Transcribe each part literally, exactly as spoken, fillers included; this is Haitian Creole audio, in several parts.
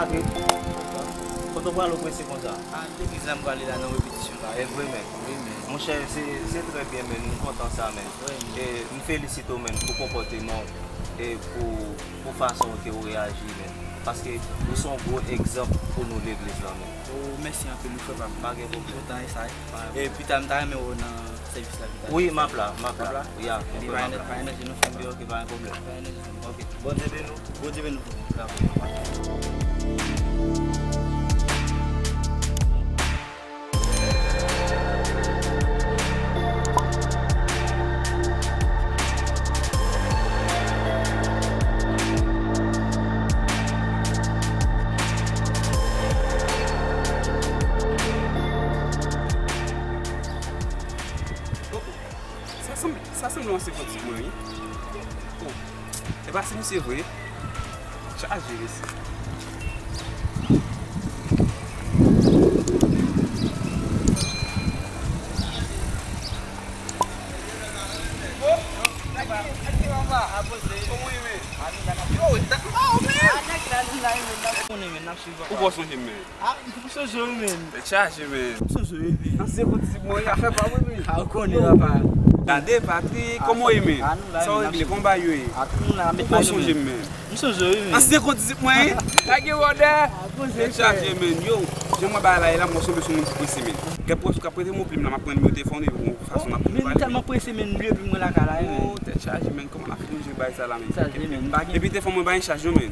Kote w prale w prese konsa? A, legliz la m prale la nan repetisyon la. E vre, men. Wi, men. Monchè, se, se trè byen, men. M kontan sa, men. Wi, men. E m felisite w, men, pou konpòteman w e pou, pou fason ke w reyaji, men. Paske ou se yon gwo egzanp pou nou legliz la, men. O, mèsi anpil, wi, frè pa m. Pa gen pwoblèm. Kontan e sa, wi. E pita, m ta renmen wè w nan sèvis la pita. Wi, m ap la, m ap la. W ap la? Ya, ok, m ap la. Pa gen, pa gen danje non, frè pa m. Ok, ok, pa gen pwoblèm. Pa gen danje. Ok. Bondye beni w. Bondye beni w. Dakò. Sa sanble, sa sanble yon senkant tip mwen, wi. O, e pa se misye vre. Chaje, mesye. Ou pa sonje m, men. A, m sonje w, men. Tèt chaje, men. M sonje w, men. Ansyen kondisip mwen, afè pa mwen, men. A, ou konnen, papa. Gade, Patrik, kòman w ye, men? Sa w regle, kòman bagay yo ye? Ou pa sonje m, men. M sonje w, men. Ansyen kondisip mwen, lage wòdè. Tèt chaje, men. Yo, jan m wè bagay la ye la, m wè w sanble sou moun ki prese, men. Gen pwòch ou ka prete m yon plim la, m ap pran nimewo telefòn ou, epi yon fason n ap pale, men. Men m tèlman prese, men, m bliye plim mwen lakay la, men. O, tèt chaje, men. Kòman n ap fè pou jere bagay sa la, men? Epi telefòn mwen pa gen chaj, non, men.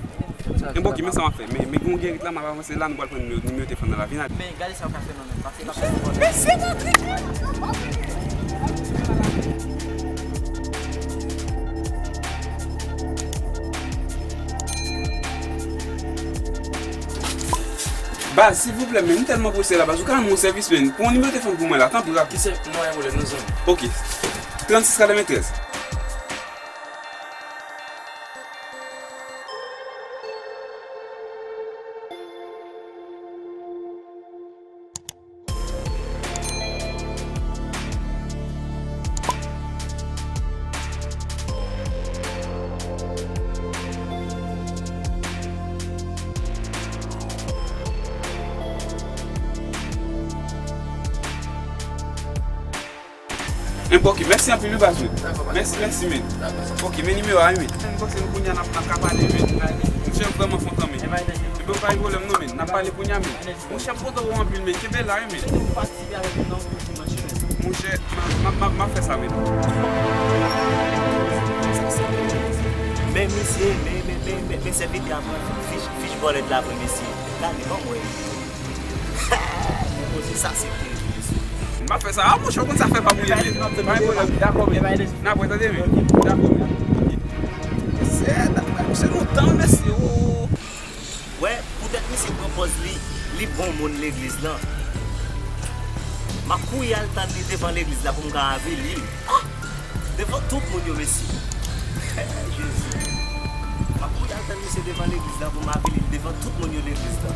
Enben, ok, men sa m ap fè. Men, men gen yon gèrit la, m ap avanse la, nou pral pran nimewo, nimewo telefòn nan la. Vin ak. Men gade sa w ka fè non, men. Pase, pase. Mesye Patrick! Baz, silvouplè, men, m tèlman prese la, baz. Ou ka rann mwen sèvis, men. Pran nimewo telefòn pou mwen la, tanpri, rapid. Kisa, mwen, pa gen pwoblèm, non, zanmi. Ok. Trannsis katreventrèz. Enben, ok, mèsi anpil, wi, baz, wi. Dakò, pa de pwoblèm. Mèsi, mèsi, men. Dakò. Ok, men nimewo a, wi, men. M panse nou kounye a n ap, n ap ka pale, men. Monchè, m vrèman kontan, men. Enben, pa gen pwoblèm, non, men. N ap pale kounye a, men. Monchè, m kontan wè w anpil, men. Kenbe la, wi, men. Ou patisipe avèk nou nan gwo dimanch, men. Monchè, m a, m a, m a, m a fè sa, men. Men, mesye, men, men, men, men, men, sèvitè a pran fich, fich bòlèt la, vre, mesye. Gade, ban mwen. Poze sa se pou ou. M pa fè sa. A, monchè, ou konn sa fè pa mouye, men. Pa gen pwoblèm, dakò, men. N ap wè, tande, men. Dakò, men. Se, se lontan, mesye, o. Wè, poutèt misye pran pòz li, li bon moun legliz lan. M ap kouri al tann li devan legliz la pou m ka avili l. A! Devan tout moun yo, mesye. Jezi. M ap kouri al tann misye devan legliz la pou m avili l devan tout moun yo legliz la.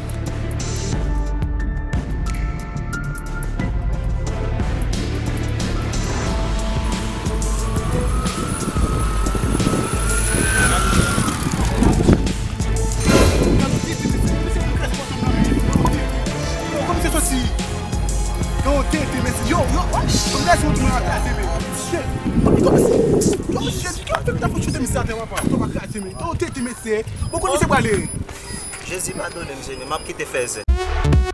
Yo, kòman se soti? Yo, tete, mesye. Yo, yo, oh, kòman se soti, mwen, atrase, men. Shit. Yo, mesye. Yo, mesye, ki ap fè m ta fout chute misye atè, papa? Yo, atrase, men. Yo, tete, mesye. Bon, kote misye prale? Jezi, padone m, Senyè. M ap kite fèzè.